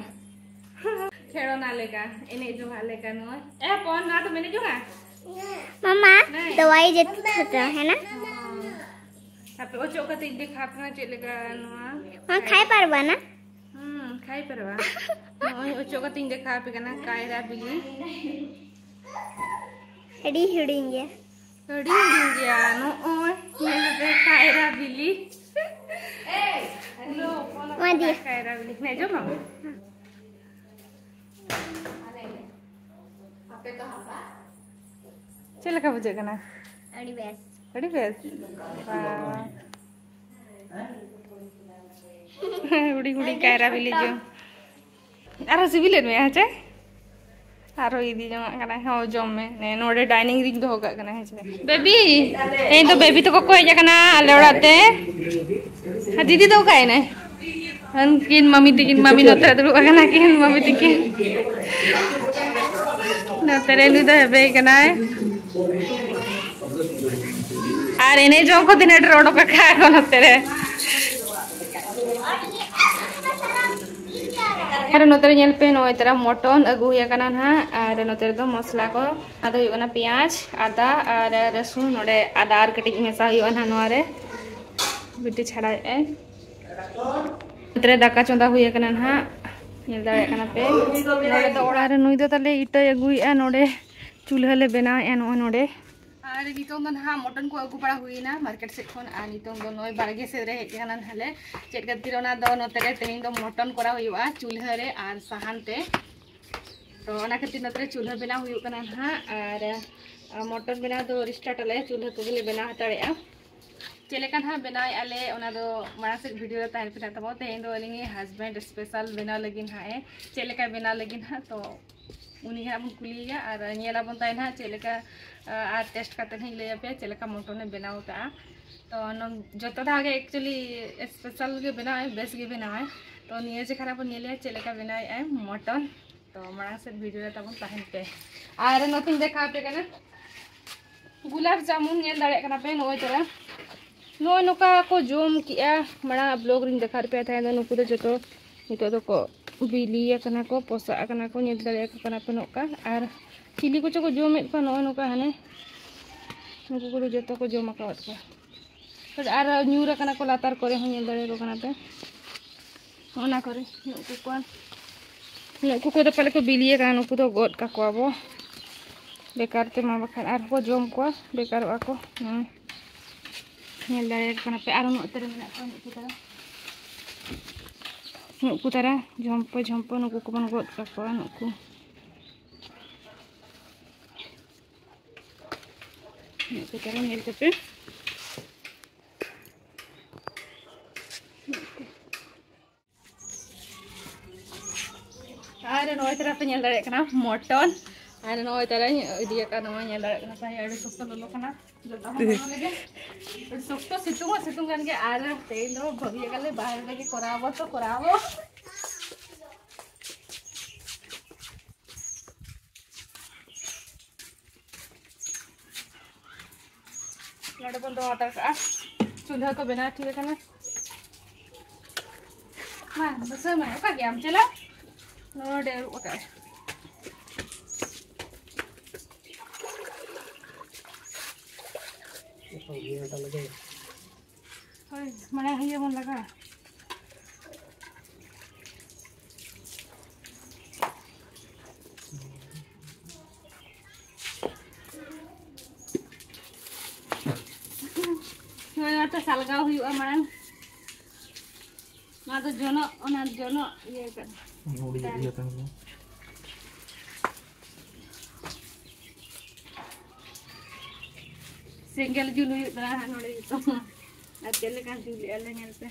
ᱠᱷᱮᱲᱚᱱᱟ ᱞᱮᱠᱟ, ᱮᱱᱮᱡ ᱡᱚᱝᱟᱜ ᱞᱮᱠᱟ ᱱᱚᱜᱼᱚᱭ᱾ ᱮ ᱦᱚᱯᱚᱱ, ᱱᱚᱣᱟ ᱫᱚᱢ ᱮᱱᱮᱡ ᱡᱚᱝᱟ? ᱢᱟᱢᱟ, ᱱᱮ᱾ ᱫᱚᱣᱟᱭ ᱡᱟᱹᱛᱤ ᱠᱷᱟᱛᱟ ᱦᱮ ᱱᱟ? ᱦᱚᱸ᱾ ᱦᱟᱯᱮ ᱚᱪᱚᱜ ᱠᱟᱛᱮ ᱤᱧ ᱫᱮᱠᱷᱟᱣ ᱟᱯᱮ ᱠᱟᱱᱟ ᱪᱮᱫ ᱞᱮᱠᱟ ᱱᱚᱣᱟ᱾ ᱦᱚᱸ, ᱠᱷᱟᱭ ᱯᱟᱨᱵᱟ ᱱᱟ? ᱦᱩᱸ, ᱠᱷᱟᱭ ᱯᱟᱨᱵᱟ᱾ ᱱᱚᱜᱼᱚᱭ ᱚᱪᱚᱜ ᱠᱟᱛᱮ ᱤᱧ ᱫᱮᱠᱷᱟᱣ ᱟᱯᱮ ᱠᱟᱱᱟ ᱠᱟᱭᱨᱟ ᱵᱤᱞᱤ᱾ ᱟᱹᱰᱤ ᱦᱩᱰᱤᱧ ᱜᱮᱭᱟ᱾ ᱟᱹᱰᱤ ᱦᱩᱰᱤᱧ ᱜᱮᱭᱟ᱾ ᱱᱚᱜᱼᱚᱭ ᱧᱮᱞ ᱯᱮ ᱠᱟᱭᱨᱟ ᱵᱤᱞᱤ᱾ ᱢᱟ ᱫᱤᱭᱟ᱾ ᱠᱟᱭᱨᱟ ᱵᱤᱞᱤ᱾ ᱦᱮᱸ, ᱡᱚᱢᱟᱢ? ᱪᱮᱫ ᱞᱮᱠᱟ ᱵᱩᱡᱷᱟᱹᱜ ᱠᱟᱱᱟ? ᱟᱹᱰᱤ ᱵᱮᱥ᱾ ᱟᱹᱰᱤ ᱵᱮᱥ? ᱵᱟ᱾ ᱦᱩᱰᱤᱧ ᱦᱩᱰᱤᱧ ᱠᱟᱭᱨᱟ ᱵᱤᱞᱤ ᱡᱚᱢ᱾ ᱟᱨᱦᱚᱸ ᱥᱤᱵᱤᱞᱮᱫ ᱢᱮᱭᱟ ᱦᱮᱸ ᱪᱮ? ᱟᱨᱦᱚᱸ ᱤᱫᱤ ᱡᱚᱝᱟᱜ ᱠᱟᱱᱟᱭ᱾ ᱦᱚᱸ, ᱡᱚᱢ ᱢᱮ᱾ ᱱᱮ, ᱱᱚᱰᱮ ᱰᱟᱭᱱᱤᱝ ᱨᱤᱧ ᱫᱚᱦᱚ ᱠᱟᱜ ᱠᱟᱱᱟ ᱦᱮᱸ ᱪᱮ? ᱵᱮᱵᱤ, ᱛᱮᱦᱮᱧ ᱫᱚ ᱵᱮᱵᱤ ᱛᱟᱠᱚ ᱠᱚ ᱦᱮᱡ ᱟᱠᱟᱱᱟ ᱟᱞᱮ ᱚᱲᱟᱜ ᱛᱮ᱾ ᱟᱨ ᱫᱤᱫᱤ ᱫᱚ ᱚᱠᱟᱭᱮᱱᱟᱭ? ᱩᱱᱠᱤᱱ ᱢᱟᱢᱤ ᱛᱟᱹᱠᱤᱱ, ᱢᱟᱢᱤ ᱱᱚᱛᱮ ᱨᱮ ᱫᱩᱲᱩᱵ ᱟᱠᱟᱱᱟ ᱠᱤᱱ, ᱢᱟᱢᱤ ᱛᱟᱹᱠᱤᱱ᱾ ᱱᱚᱛᱮ ᱨᱮ ᱱᱩᱭ ᱫᱚ ᱦᱮᱵᱮ ᱠᱟᱱᱟᱭ᱾ ᱟᱨ ᱮᱱᱮᱡ ᱡᱚᱝ ᱠᱚ ᱛᱤᱱᱟᱹᱜ ᱰᱷᱮᱨ ᱚᱰᱚᱠ ᱟᱠᱟᱫ ᱠᱚ ᱱᱚᱛᱮ ᱨᱮ᱾ ᱟᱨ ᱱᱚᱛᱮ ᱨᱮ ᱧᱮᱞ ᱯᱮ, ᱱᱚᱜᱼᱚᱭ ᱛᱟᱨᱟ ᱢᱚᱴᱚᱱ ᱟᱹᱜᱩ ᱦᱩᱭ ᱟᱠᱟᱱᱟ ᱱᱟᱦᱟᱜ᱾ ᱟᱨ ᱱᱚᱛᱮ ᱨᱮᱫᱚ ᱢᱚᱥᱞᱟ ᱠᱚ, ᱟᱫᱚ ᱦᱩᱭᱩᱜ ᱠᱟᱱᱟ ᱯᱮᱸᱭᱟᱡᱽ, ᱟᱫᱟ ᱟᱨ ᱨᱟᱹᱥᱩᱱ᱾ ᱱᱚᱰᱮ ᱟᱫᱟ ᱟᱨ ᱠᱟᱹᱴᱤᱡ ᱢᱮᱥᱟ ᱦᱩᱭᱩᱜᱼᱟ ᱱᱟᱦᱟᱜ ᱱᱚᱣᱟ ᱨᱮ᱾ ᱵᱤᱴᱤ ᱪᱷᱟᱲᱟᱣᱮᱫ ᱟᱭ᱾ ᱱᱚᱛᱮ ᱨᱮ ᱫᱟᱠᱟ ᱪᱚᱸᱫᱟ ᱦᱩᱭ ᱟᱠᱟᱱᱟ ᱱᱟᱦᱟᱜ, ᱧᱮᱞ ᱫᱟᱲᱮᱭᱟᱜ ᱠᱟᱱᱟ ᱯᱮ᱾ ᱱᱚᱰᱮ ᱫᱚ ᱚᱲᱟᱜ ᱨᱮ ᱱᱩᱭ ᱫᱚ ᱛᱟᱞᱮ ᱤᱴᱟᱹᱭ ᱟᱹᱜᱩᱭᱮᱫᱼᱟ, ᱱᱚᱰᱮ ᱪᱩᱞᱦᱟᱹ ᱞᱮ ᱵᱮᱱᱟᱣᱮᱫᱼᱟ ᱱᱚᱜᱼᱚᱭ ᱱᱚᱰᱮ᱾ ᱟᱨ ᱱᱤᱛᱚᱝ ᱫᱚ ᱱᱟᱦᱟᱜ ᱢᱚᱴᱚᱱ ᱠᱚ ᱟᱹᱜᱩ ᱵᱟᱲᱟ ᱦᱩᱭᱮᱱᱟ ᱢᱟᱨᱠᱮᱴ ᱥᱮᱫ ᱠᱷᱚᱱ, ᱟᱨ ᱱᱤᱛᱚᱝ ᱫᱚ ᱱᱚᱜᱼᱚᱭ ᱵᱟᱲᱜᱮ ᱥᱮᱫ ᱨᱮ ᱦᱮᱡ ᱟᱠᱟᱱᱟ ᱱᱟᱦᱟᱜ ᱞᱮ᱾ ᱪᱮᱫ ᱠᱷᱟᱹᱛᱤᱨ ᱚᱱᱟ ᱫᱚ ᱱᱚᱛᱮ ᱨᱮ ᱛᱮᱦᱮᱧ ᱫᱚ ᱢᱚᱴᱚᱱ ᱠᱚᱨᱟᱣ ᱦᱩᱭᱩᱜᱼᱟ ᱪᱩᱞᱦᱟᱹ ᱨᱮ ᱟᱨ ᱥᱟᱦᱟᱱ ᱛᱮ᱾ ᱛᱚ ᱚᱱᱟ ᱠᱷᱟᱹᱛᱤᱨ ᱱᱚᱛᱮ ᱨᱮ ᱪᱩᱞᱦᱟᱹ ᱵᱮᱱᱟᱣ ᱦᱩᱭᱩᱜ ᱠᱟᱱᱟ ᱱᱟᱦᱟᱜ, ᱟᱨ ᱟᱨ ᱢᱚᱴᱚᱱ ᱵᱮᱱᱟᱣ ᱫᱚ ᱨᱤᱥᱴᱟᱨᱴ ᱟᱞᱮ, ᱪᱩᱞᱦᱟᱹ ᱠᱚᱜᱮ ᱞᱮ ᱵᱮᱱᱟᱣ ᱦᱟᱛᱟᱲᱮᱜᱼᱟ᱾ ᱪᱮᱫ ᱞᱮᱠᱟ ᱱᱟᱦᱟᱜ ᱵᱮᱱᱟᱣᱮᱫᱼᱟ ᱞᱮ, ᱚᱱᱟ ᱫᱚ ᱢᱟᱲᱟᱝ ᱥᱮᱫ ᱵᱷᱤᱰᱤᱭᱳ ᱨᱮ ᱛᱟᱦᱮᱱ ᱯᱮ ᱱᱟᱦᱟᱜ ᱛᱟᱵᱚᱱ᱾ ᱛᱮᱦᱮᱧ ᱫᱚ ᱟᱹᱞᱤᱧ husband special ᱵᱮᱱᱟᱣ ᱞᱟᱹᱜᱤᱫ ᱱᱟᱦᱟᱜ ᱮ, ᱪᱮᱫ ᱞᱮᱠᱟᱭ ᱵᱮᱱᱟᱣ ᱞᱟᱹᱜᱤᱫ ᱱᱟᱦᱟᱜ, ᱛᱚ ᱩᱱᱤ ᱜᱮ ᱱᱟᱦᱟᱜ ᱵᱚᱱ ᱠᱩᱞᱤᱭᱮᱭᱟ ᱟᱨ ᱧᱮᱞ ᱟᱵᱚᱱ ᱛᱟᱭ ᱱᱟᱦᱟᱜ ᱪᱮᱫ ᱞᱮᱠᱟ, ᱟᱨ ᱴᱮᱥᱴ ᱠᱟᱛᱮ ᱱᱟᱦᱟᱜ ᱤᱧ ᱞᱟᱹᱭ ᱟᱯᱮᱭᱟ ᱪᱮᱫ ᱞᱮᱠᱟ ᱢᱚᱴᱚᱱᱮ ᱵᱮᱱᱟᱣ ᱠᱟᱜᱼᱟ᱾ ᱛᱚ ᱱᱚ-, ᱡᱚᱛᱚ ᱫᱷᱟᱣ ᱜᱮ actually special ᱜᱮ ᱵᱮᱱᱟᱣᱟᱭ, ᱵᱮᱥ ᱜᱮ ᱵᱮᱱᱟᱣᱟᱭ᱾ ᱛᱚ ᱱᱤᱭᱟᱹ ᱡᱮᱠᱷᱟ ᱱᱟᱦᱟᱜ ᱵᱚᱱ ᱧᱮᱞᱮᱭᱟ ᱪᱮᱫ ᱞᱮᱠᱟ ᱵᱮᱱᱟᱣᱮᱫᱼᱟᱭ ᱢᱚᱴᱚᱱ᱾ ᱛᱚ ᱢᱟᱲᱟᱝ ᱥᱮᱫ ᱵᱷᱤᱰᱤᱭᱳ ᱨᱮ ᱛᱟᱵᱚᱱ ᱛᱟᱦᱮᱱ ᱯᱮ᱾ ᱟᱨ ᱱᱚᱛᱮᱧ ᱫᱮᱠᱷᱟᱣ ᱟᱯᱮ ᱠᱟᱱᱟ ᱜᱩᱞᱟᱵ ᱡᱟᱢᱩᱱ, ᱧᱮᱞ ᱫᱟᱲᱮᱭᱟᱜ ᱠᱟᱱᱟ ᱯᱮ ᱱᱚᱜᱼᱚᱭ ᱛᱚᱨᱟ᱾ ᱱᱚᱜᱼᱚᱭ ᱱᱚᱝᱠᱟ ᱠᱚ ᱡᱚᱢ ᱠᱮᱜᱼᱟ, ᱢᱟᱲᱟᱝ ᱵᱞᱚᱜ ᱨᱤᱧ ᱫᱮᱠᱷᱟᱣ ᱟᱯᱮ ᱛᱟᱦᱮᱸ ᱫᱚ, ᱱᱩᱠᱩ ᱫᱚ ᱡᱚᱛᱚ ᱱᱤᱛᱚᱜ ᱫᱚᱠᱚ ᱵᱤᱞᱤ ᱟᱠᱟᱱᱟ ᱠᱚ, ᱯᱚᱥᱟᱜ ᱟᱠᱟᱱᱟ ᱠᱚ, ᱧᱮᱞ ᱫᱟᱲᱮᱭᱟᱠᱚ ᱠᱟᱱᱟ ᱯᱮ ᱱᱚᱝᱠᱟ᱾ ᱟᱨ ᱪᱤᱞᱤ ᱠᱚᱪᱚ ᱠᱚ ᱡᱚᱢᱮᱫ ᱠᱚᱣᱟ ᱱᱚᱜᱼᱚᱭ ᱱᱚᱝᱠᱟ ᱦᱟᱱᱮ, ᱱᱩᱠᱩ ᱠᱚᱫᱚ ᱡᱚᱛᱚ ᱠᱚ ᱡᱚᱢ ᱟᱠᱟᱫ ᱠᱚᱣᱟ᱾ ᱟᱨ ᱧᱩᱨ ᱟᱠᱟᱱᱟ ᱠᱚ ᱞᱟᱛᱟᱨ ᱠᱚᱨᱮ ᱦᱚᱸ, ᱧᱮᱞ ᱫᱟᱲᱮᱭᱟᱠᱚ ᱠᱟᱱᱟ ᱯᱮ᱾ ᱚᱱᱟ ᱠᱚᱨᱮ ᱱᱩᱠᱩ ᱠᱚ, ᱱᱩᱠᱩ ᱠᱚᱫᱚ ᱯᱟᱞᱮ ᱠᱚ ᱵᱤᱞᱤ ᱟᱠᱟᱱᱟ, ᱱᱩᱠᱩ ᱫᱚ ᱜᱚᱫ ᱠᱟᱠᱚᱣᱟ ᱵᱚ ᱵᱮᱠᱟᱨ ᱛᱮᱢᱟ, ᱵᱟᱠᱷᱟᱱ ᱟᱨᱦᱚᱸ ᱠᱚ ᱡᱚᱢ ᱠᱚᱣᱟ, ᱵᱮᱠᱟᱨᱚᱜᱼᱟ ᱠᱚ᱾ ᱦᱮᱸ, ᱧᱮᱞ ᱫᱟᱲᱮᱭᱟᱠᱚ ᱠᱟᱱᱟ ᱯᱮ, ᱟᱨ ᱱᱚᱛᱮ ᱨᱮ ᱢᱮᱱᱟᱜ ᱠᱚᱣᱟ ᱱᱩᱠᱩ ᱛᱟᱨᱟ, ᱱᱩᱠᱩ ᱛᱟᱨᱟ ᱡᱷᱚᱢᱯᱚ ᱡᱷᱚᱢᱯᱚ, ᱱᱩᱠᱩ ᱠᱚᱵᱚᱱ ᱜᱚᱫ ᱠᱟᱠᱚᱣᱟ, ᱱᱩᱠᱩ᱾ ᱱᱩᱠᱩ ᱛᱟᱨᱟ ᱧᱮᱞ ᱠᱟᱛᱮ᱾ ᱟᱨ ᱱᱚᱜᱼᱚᱭ ᱛᱟᱨᱟ ᱯᱮ ᱧᱮᱞ ᱫᱟᱲᱮᱭᱟᱜ ᱠᱟᱱᱟ ᱢᱚᱴᱚᱱ, ᱟᱨ ᱱᱚᱜᱼᱚᱭ ᱛᱟᱨᱟᱧ ᱤᱫᱤᱭᱟᱠᱟᱫ, ᱱᱚᱜᱼᱚᱭ ᱧᱮᱞ ᱫᱟᱲᱮᱭᱟᱜ ᱠᱟᱱᱟ ᱯᱮ, ᱟᱹᱰᱤ ᱥᱚᱠᱛᱚ ᱞᱚᱞᱚ ᱠᱟᱱᱟ, ᱡᱚᱛᱚ ᱦᱚᱲ ᱞᱚᱞᱚ ᱞᱟᱹᱜᱤᱫ᱾ ᱟᱹᱰᱤ ᱥᱚᱠᱛᱚ ᱥᱤᱛᱩᱝ ᱦᱚᱸ ᱥᱤᱛᱩᱝ ᱠᱟᱱ ᱜᱮᱭᱟ, ᱟᱨ ᱛᱮᱦᱮᱧ ᱫᱚ ᱵᱷᱟᱹᱜᱤ ᱟᱠᱟᱱ ᱞᱮ ᱵᱟᱦᱨᱮ ᱨᱮᱜᱮ ᱠᱚᱨᱟᱣ ᱟᱵᱚ ᱛᱚ ᱠᱚᱨᱟᱣ ᱟᱵᱚ᱾ ᱱᱚᱰᱮ ᱵᱚᱱ ᱫᱚᱦᱚ ᱦᱟᱛᱟᱲ ᱠᱟᱜᱼᱟ᱾ ᱪᱩᱞᱦᱟᱹ ᱠᱚ ᱵᱮᱱᱟᱣ ᱴᱷᱤᱠ ᱟᱠᱟᱱᱟ᱾ ᱢᱟ, ᱵᱩᱥᱟᱹᱜ ᱢᱮ, ᱚᱠᱟ ᱜᱮᱭᱟᱢ? ᱪᱟᱞᱟᱜ? ᱱᱚᱰᱮ ᱟᱹᱨᱩᱵ ᱟᱠᱟᱫᱼᱟ᱾ ᱡᱚᱛᱚ ᱜᱮ ᱚᱱᱠᱟ ᱞᱟᱜᱟᱣ᱾ ᱦᱳᱭ, ᱢᱟᱲᱟᱝ ᱤᱭᱟᱹ ᱵᱚᱱ ᱞᱟᱜᱟᱣᱟ᱾ ᱦᱳᱭ, ᱚᱱᱟᱛᱮ ᱥᱟᱞᱜᱟᱣ ᱦᱩᱭᱩᱜᱼᱟ ᱢᱟᱲᱟᱝ᱾ ᱱᱚᱣᱟ ᱫᱚ ᱡᱚᱱᱚᱜ, ᱚᱱᱟ ᱡᱚᱱᱚᱜ ᱤᱭᱟᱹ ᱠᱟᱱᱟ᱾ ᱦᱩᱰᱤᱧ ᱤᱭᱟᱹ ᱠᱟᱱ ᱜᱮᱭᱟ᱾ ᱥᱮᱸᱜᱮᱞ ᱡᱩᱞ ᱦᱩᱭᱩᱜ ᱠᱟᱱᱟ ᱦᱟᱸᱜ ᱱᱚᱰᱮ ᱱᱤᱛᱚᱜ᱾ ᱟᱨ ᱪᱮᱫ ᱞᱮᱠᱟ ᱡᱩᱞᱮᱜᱼᱟ ᱞᱮ ᱧᱮᱞ ᱯᱮ᱾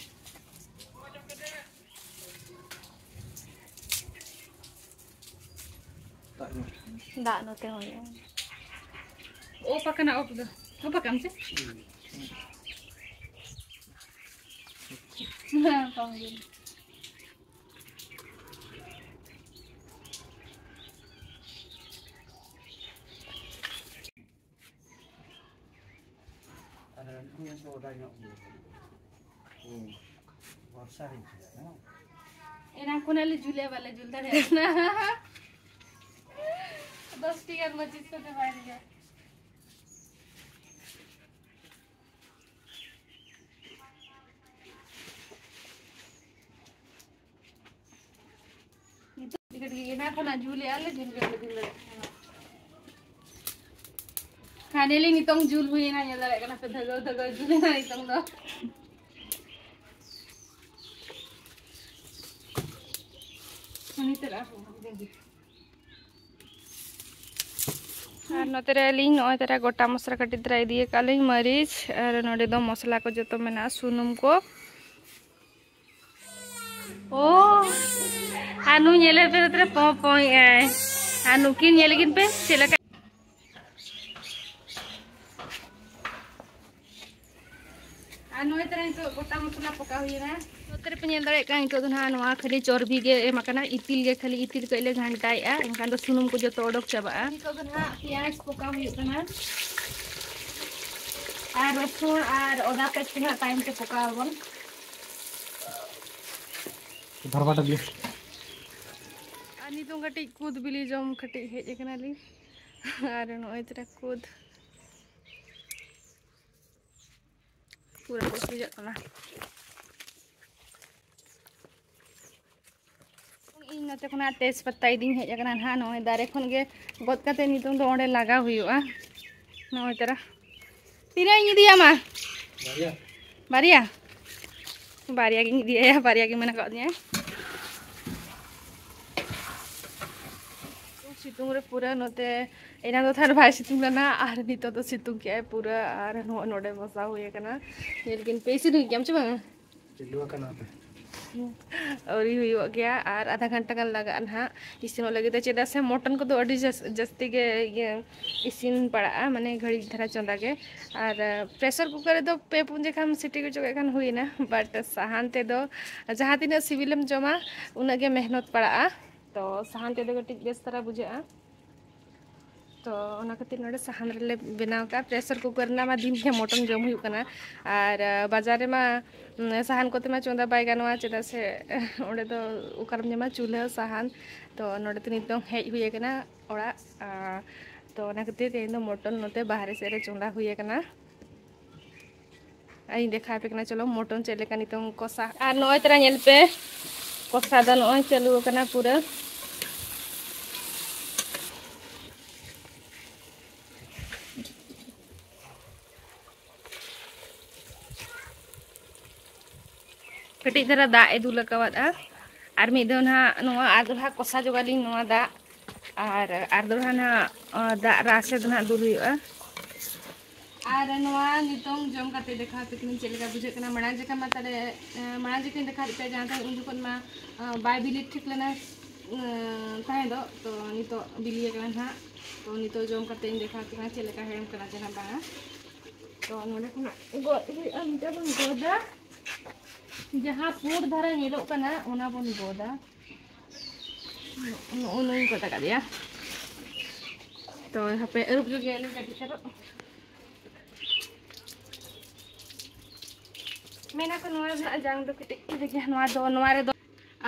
ᱫᱟᱜ ᱱᱚᱛᱮ ᱦᱚᱸ ᱦᱩᱭᱩᱜᱼᱟ᱾ ᱚᱯ ᱟᱠᱟᱱᱟ, ᱚᱯ ᱫᱚ᱾ ᱚᱯ ᱟᱠᱟᱱ ᱥᱮ? ᱦᱮᱸ, ᱠᱚᱢ ᱜᱮ᱾ ᱟᱨ ᱩᱱᱠᱩ ᱦᱚᱸᱠᱚ ᱚᱰᱟᱣ ᱧᱚᱜ ᱜᱮᱭᱟ᱾ ᱦᱩᱸ᱾ ᱵᱚᱨᱥᱟ ᱨᱮ ᱪᱮᱫᱟᱜ, ᱦᱮᱸ? ᱮᱱᱟᱝ ᱠᱷᱚᱱᱟᱜ ᱞᱮ ᱡᱩᱞᱮᱜᱼᱟ, ᱵᱟᱞᱮ ᱡᱩᱞ ᱫᱟᱲᱮᱭᱟᱜ ᱠᱟᱱᱟ᱾ ᱫᱚᱥ ᱴᱤ ᱜᱟᱱ ᱢᱟᱹᱪᱤᱥ ᱠᱚ ᱪᱟᱵᱟᱭᱮᱱ ᱜᱮᱭᱟ᱾ ᱱᱤᱛᱚᱜ ᱠᱟᱹᱴᱤᱡ ᱮᱱᱟ ᱠᱷᱚᱱᱟᱜ ᱡᱩᱞᱮᱜᱼᱟ ᱞᱮ, ᱡᱩᱞ ᱜᱮ ᱵᱟᱞᱮ ᱡᱩᱞ ᱫᱟᱲᱮᱭᱟᱜ ᱠᱟᱱᱟ᱾ Finally ᱱᱤᱛᱚᱝ ᱡᱩᱞ ᱦᱩᱭᱮᱱᱟ, ᱧᱮᱞ ᱫᱟᱲᱮᱭᱟᱜ ᱠᱟᱱᱟ ᱯᱮ, ᱫᱷᱟᱜᱟᱣ ᱫᱷᱟᱜᱟᱣ ᱡᱩᱞᱮᱱᱟ ᱱᱤᱛᱚᱝ ᱫᱚ᱾ ᱱᱤᱛᱚᱜ ᱟᱨᱦᱚᱸ ᱟᱨ ᱱᱚᱛᱮ ᱨᱮ ᱟᱹᱞᱤᱧ ᱱᱚᱜᱼᱚᱭ ᱛᱟᱨᱟ ᱜᱚᱴᱟ ᱢᱚᱥᱞᱟ ᱠᱟᱹᱴᱤᱡ ᱫᱷᱟᱨᱟ ᱤᱫᱤ ᱟᱠᱟᱫ ᱞᱤᱧ, ᱢᱟᱹᱨᱤᱪ, ᱟᱨ ᱱᱚᱰᱮ ᱫᱚ ᱢᱚᱥᱞᱟ ᱠᱚ ᱡᱚᱛᱚ ᱢᱮᱱᱟᱜᱼᱟ, ᱥᱩᱱᱩᱢ ᱠᱚ᱾ ᱳ, ᱟᱨ ᱱᱩᱭ ᱧᱮᱞᱮ ᱯᱮ, ᱱᱚᱛᱮ ᱨᱮ ᱯᱚᱸ ᱯᱚᱸᱭᱮᱜᱼᱟᱭ᱾ ᱟᱨ ᱱᱩᱠᱤᱱ ᱧᱮᱞ ᱠᱤᱱ ᱯᱮ ᱪᱮᱫ ᱞᱮᱠᱟ᱾ ᱟᱨ ᱱᱚᱜᱼᱚᱭ ᱛᱟᱨᱟ ᱱᱤᱛᱚᱜ ᱜᱚᱴᱟ ᱢᱚᱥᱞᱟ ᱯᱚᱠᱟᱣ ᱦᱩᱭᱮᱱᱟ᱾ ᱱᱚᱛᱮ ᱨᱮᱯᱮ ᱧᱮᱞ ᱫᱟᱲᱮᱭᱟᱜ ᱠᱟᱱᱟ, ᱱᱤᱛᱚᱜ ᱫᱚ ᱱᱟᱦᱟᱜ ᱱᱚᱣᱟ ᱠᱷᱟᱹᱞᱤ ᱪᱚᱨᱵᱤ ᱜᱮ ᱮᱢ ᱟᱠᱟᱱᱟ, ᱤᱛᱤᱞ ᱜᱮ, ᱠᱷᱟᱹᱞᱤ ᱤᱛᱤᱞ ᱠᱟᱹᱡ ᱞᱮ ᱜᱷᱟᱱᱴᱟᱭᱮᱜᱼᱟ, ᱮᱱᱠᱷᱟᱱ ᱫᱚ ᱥᱩᱱᱩᱢ ᱠᱚ ᱡᱚᱛᱚ ᱚᱰᱚᱠ ᱪᱟᱵᱟᱜᱼᱟ᱾ ᱱᱤᱛᱚᱜ ᱫᱚ ᱱᱟᱦᱟᱜ ᱯᱮᱸᱭᱟᱡᱽ ᱯᱚᱠᱟᱣ ᱦᱩᱭᱩᱜ ᱠᱟᱱᱟ᱾ ᱟᱨ ᱨᱚᱥᱩᱱ ᱟᱨ ᱟᱫᱟ ᱯᱮᱥᱴ ᱱᱟᱦᱟᱜ ᱛᱟᱭᱚᱢ ᱛᱮ ᱯᱚᱠᱟᱣ ᱟᱵᱚᱱ᱾ ᱫᱷᱟᱨᱵᱟᱴᱟ ᱫᱤᱭᱮ᱾ ᱱᱤᱛᱚᱝ ᱠᱟᱹᱴᱤᱡ ᱠᱩᱫ ᱵᱤᱞᱤ ᱡᱚᱢ ᱠᱟᱹᱴᱤᱡ ᱦᱮᱡ ᱟᱠᱟᱱᱟᱞᱤᱧ᱾ ᱟᱨ ᱱᱚᱜᱼᱚᱭ ᱛᱚᱨᱟ ᱠᱩᱫ ᱯᱩᱨᱟᱹ ᱠᱚ ᱥᱩᱡᱟᱜ ᱠᱟᱱᱟ᱾ ᱤᱧ ᱱᱚᱛᱮ ᱠᱷᱚᱱᱟᱜ ᱛᱮᱡᱽ ᱯᱟᱛᱟ ᱤᱫᱤᱧ ᱦᱮᱡ ᱟᱠᱟᱱᱟ ᱱᱟᱦᱟᱜ᱾ ᱱᱚᱜᱼᱚᱭ ᱫᱟᱨᱮ ᱠᱷᱚᱱ ᱜᱮ ᱜᱚᱫ ᱠᱟᱛᱮ ᱱᱤᱛᱚᱝ ᱫᱚ ᱚᱸᱰᱮ ᱞᱟᱜᱟᱣ ᱦᱩᱭᱩᱜᱼᱟ᱾ ᱱᱚᱜᱼᱚᱭ ᱛᱚᱨᱟ ᱛᱤᱱᱟᱹᱜ ᱤᱧ ᱤᱫᱤᱭᱟᱢᱟ? ᱵᱟᱨᱭᱟ᱾ ᱵᱟᱨᱭᱟ? ᱵᱟᱨᱭᱟ ᱜᱤᱧ ᱤᱫᱤᱭᱟᱭᱟ, ᱵᱟᱨᱭᱟ ᱜᱮ ᱢᱮᱱᱟᱜ ᱟᱠᱟᱫ ᱛᱤᱧᱟᱹ᱾ ᱥᱤᱛᱩᱝ ᱨᱮ ᱯᱩᱨᱟᱹ ᱱᱚᱛᱮ ᱮᱱᱟᱝ ᱫᱚ ᱛᱷᱟᱨ ᱵᱟᱭ ᱥᱤᱛᱩᱝ ᱞᱮᱱᱟ, ᱟᱨ ᱱᱤᱛᱚᱜ ᱫᱚ ᱥᱤᱛᱩᱝ ᱠᱮᱜᱼᱟᱭ ᱯᱩᱨᱟᱹ᱾ ᱟᱨ ᱱᱚᱜᱼᱚᱭ ᱱᱚᱰᱮ ᱵᱚᱥᱟᱣ ᱦᱩᱭ ᱟᱠᱟᱱᱟ᱾ ᱧᱮᱞ ᱠᱤᱱ ᱯᱮ, ᱤᱥᱤᱱ ᱦᱩᱭ ᱜᱮᱭᱟᱢ ᱪᱮ ᱵᱟᱝᱟ? ᱪᱟᱹᱞᱩ ᱟᱠᱟᱱᱟ ᱯᱮ? ᱟᱹᱣᱨᱤ ᱦᱩᱭᱩᱜ ᱜᱮᱭᱟ, ᱟᱨ ᱟᱫᱷᱟ ᱜᱷᱚᱱᱴᱟ ᱜᱟᱱ ᱞᱟᱜᱟᱜᱼᱟ ᱱᱟᱦᱟᱜ ᱤᱥᱤᱱᱚᱜ ᱞᱟᱹᱜᱤᱫ ᱫᱚ, ᱪᱮᱫᱟᱜ ᱥᱮ ᱢᱚᱴᱚᱱ ᱠᱚᱫᱚ ᱟᱹᱰᱤ ᱡᱟᱹᱥ-, ᱡᱟᱹᱥᱛᱤ ᱜᱮ ᱤᱭᱟᱹ ᱤᱥᱤᱱ ᱯᱟᱲᱟᱜᱼᱟ, ᱢᱟᱱᱮ ᱜᱷᱟᱹᱲᱤᱡ ᱫᱷᱟᱨᱟ ᱪᱚᱸᱫᱟ ᱜᱮ᱾ ᱟᱨ ᱯᱨᱮᱥᱟᱨ ᱠᱩᱠᱟᱨ ᱨᱮᱫᱚ ᱯᱮ ᱯᱩᱱ ᱡᱚᱠᱷᱟᱢ ᱥᱤᱴᱤ ᱦᱚᱪᱚ ᱠᱮᱫ ᱠᱷᱟᱱ ᱦᱩᱭᱮᱱᱟ, ᱵᱟᱴ ᱥᱟᱦᱟᱱ ᱛᱮᱫᱚ ᱡᱟᱦᱟᱸ ᱛᱤᱱᱟᱹᱜ ᱥᱤᱵᱤᱞᱮᱢ ᱡᱚᱢᱟ ᱩᱱᱟᱹᱜ ᱜᱮ ᱢᱮᱦᱱᱚᱛ ᱯᱟᱲᱟᱜᱼᱟ᱾ ᱛᱚ ᱥᱟᱦᱟᱱ ᱛᱮᱫᱚ ᱠᱟᱹᱴᱤᱡ ᱵᱮᱥ ᱫᱷᱟᱨᱟ ᱵᱩᱡᱷᱟᱹᱜᱼᱟ᱾ ᱛᱚ ᱚᱱᱟ ᱠᱷᱟᱹᱛᱤᱨ ᱱᱚᱰᱮ ᱥᱟᱦᱟᱱ ᱨᱮᱞᱮ ᱵᱮᱱᱟᱣ ᱠᱟᱜᱼᱟ᱾ ᱯᱨᱮᱥᱟᱨ ᱠᱩᱠᱟᱨ ᱨᱮᱱᱟᱜ ᱢᱟ ᱫᱤᱱ ᱜᱮ ᱢᱚᱴᱚᱱ ᱡᱚᱢ ᱦᱩᱭᱩᱜ ᱠᱟᱱᱟ, ᱟᱨ ᱟᱸ, ᱵᱟᱡᱟᱨ ᱨᱮᱢᱟ ᱩᱸ, ᱥᱟᱦᱟᱱ ᱠᱚᱛᱮ ᱢᱟ ᱪᱚᱸᱫᱟ ᱵᱟᱭ ᱜᱟᱱᱚᱜᱼᱟ, ᱪᱮᱫᱟᱜ ᱥᱮ ᱚᱸᱰᱮ ᱫᱚ ᱚᱠᱟᱨᱮᱢ ᱧᱟᱢᱟ ᱪᱩᱞᱦᱟᱹ ᱥᱟᱦᱟᱱ᱾ ᱛᱚ ᱱᱚᱰᱮ ᱫᱚ ᱱᱤᱛᱚᱝ ᱦᱮᱡ ᱦᱩᱭ ᱟᱠᱟᱱᱟ ᱚᱲᱟᱜ᱾ ᱟᱸ, ᱛᱚ ᱚᱱᱟ ᱠᱷᱟᱹᱛᱤᱨ ᱛᱮᱦᱮᱧ ᱫᱚ ᱢᱚᱴᱚᱱ ᱱᱚᱛᱮ ᱵᱟᱦᱨᱮ ᱥᱮᱫ ᱨᱮ ᱪᱚᱸᱫᱟ ᱦᱩᱭ ᱟᱠᱟᱱᱟ᱾ ᱟᱨ ᱤᱧ ᱫᱮᱠᱷᱟᱣ ᱟᱯᱮ ᱠᱟᱱᱟ, ᱪᱚᱞᱚ ᱢᱚᱴᱚᱱ ᱪᱮᱫ ᱞᱮᱠᱟ ᱱᱤᱛᱚᱝ ᱠᱚᱥᱟ᱾ ᱟᱨ ᱱᱚᱜᱼᱚᱭ ᱛᱚᱨᱟ ᱧᱮᱞ ᱯᱮ, ᱠᱚᱥᱟ ᱫᱚ ᱱᱚᱜᱼᱚᱭ ᱪᱟᱹᱞᱩ ᱟᱠᱟᱱᱟ ᱯᱩᱨᱟᱹ᱾ ᱠᱟᱹᱴᱤᱡ ᱫᱷᱟᱨᱟ ᱫᱟᱜ ᱮ ᱫᱩᱞ ᱟᱠᱟᱣᱟᱫᱼᱟ᱾ ᱟᱨ ᱢᱤᱫ ᱫᱷᱟᱣ ᱱᱟᱦᱟᱜ ᱱᱚᱣᱟ ᱟᱨ ᱫᱚᱦᱲᱟ ᱠᱚᱥᱟ ᱡᱚᱜᱟᱞᱤᱧ ᱱᱚᱣᱟ ᱫᱟᱜ, ᱟᱨ ᱟᱨ ᱫᱚᱦᱲᱟ ᱱᱟᱦᱟᱜ, ᱟᱸ, ᱫᱟᱜ ᱨᱟᱥᱮ ᱫᱚ ᱱᱟᱦᱟᱜ ᱫᱩᱞ ᱦᱩᱭᱩᱜᱼᱟ᱾ ᱟᱨ ᱱᱚᱣᱟ ᱱᱤᱛᱚᱝ ᱡᱚᱢ ᱠᱟᱛᱮ ᱫᱮᱠᱷᱟᱣ ᱟᱯᱮ ᱠᱟᱹᱱᱟᱹᱧ ᱪᱮᱫ ᱞᱮᱠᱟ ᱵᱩᱡᱷᱟᱹᱜ ᱠᱟᱱᱟ᱾ ᱢᱟᱲᱟᱝ ᱡᱚᱠᱷᱟ ᱢᱟ ᱛᱟᱦᱞᱮ, ᱮᱸ, ᱢᱟᱲᱟᱝ ᱡᱚᱠᱷᱟᱧ ᱫᱮᱠᱷᱟᱣ ᱞᱮᱫ ᱯᱮᱭᱟ, ᱡᱟᱦᱟᱸ ᱛᱟᱦᱮᱸ ᱩᱱ ᱡᱚᱠᱷᱚᱱ ᱢᱟ, ᱟᱸ, ᱵᱟᱭ ᱵᱤᱞᱤ ᱴᱷᱤᱠ ᱞᱮᱱᱟ, ᱟᱸ, ᱛᱟᱦᱮᱸ ᱫᱚ᱾ ᱛᱚ ᱱᱤᱛᱚᱜ ᱵᱤᱞᱤ ᱟᱠᱟᱱᱟ ᱱᱟᱦᱟᱜ᱾ ᱛᱚ ᱱᱤᱛᱚᱜ ᱡᱚᱢ ᱠᱟᱛᱮ ᱤᱧ ᱫᱮᱠᱷᱟᱣ ᱟᱯᱮ ᱠᱟᱱᱟ ᱪᱮᱫ ᱞᱮᱠᱟ ᱦᱮᱲᱮᱢ ᱠᱟᱱᱟ ᱪᱮ ᱱᱟᱦᱟᱜ ᱵᱟᱝᱟ᱾ ᱛᱚ ᱱᱚᱰᱮ ᱠᱷᱚᱱᱟᱜ ᱜᱚᱫ ᱦᱩᱭᱩᱜᱼᱟ, ᱢᱤᱫᱴᱮᱱ ᱵᱚᱱ ᱜᱚᱫᱟ᱾ ᱡᱟᱦᱟᱸ ᱯᱩᱸᱰ ᱫᱷᱟᱨᱟ ᱧᱮᱞᱚᱜ ᱠᱟᱱᱟ, ᱚᱱᱟ ᱵᱚᱱ ᱜᱚᱫᱟ᱾ ᱱᱚᱜᱼᱚ ᱱᱚᱜᱼᱚ ᱱᱚᱣᱟᱧ ᱜᱚᱫ ᱟᱠᱟᱫᱮᱭᱟ᱾ ᱛᱚ ᱦᱟᱯᱮ ᱟᱹᱨᱩᱵ ᱡᱚᱜᱮᱭᱟᱞᱤᱧ ᱠᱟᱹᱴᱤᱡ ᱪᱚᱞᱚ᱾ ᱢᱮᱱᱟ ᱠᱚ ᱱᱚᱣᱟ ᱨᱮᱱᱟᱜ ᱡᱟᱝ ᱫᱚ ᱠᱟᱹᱴᱤᱡ ᱤᱭᱟᱹ ᱜᱮᱭᱟ᱾ ᱱᱚᱣᱟ ᱫᱚ, ᱱᱚᱣᱟ ᱨᱮᱫᱚ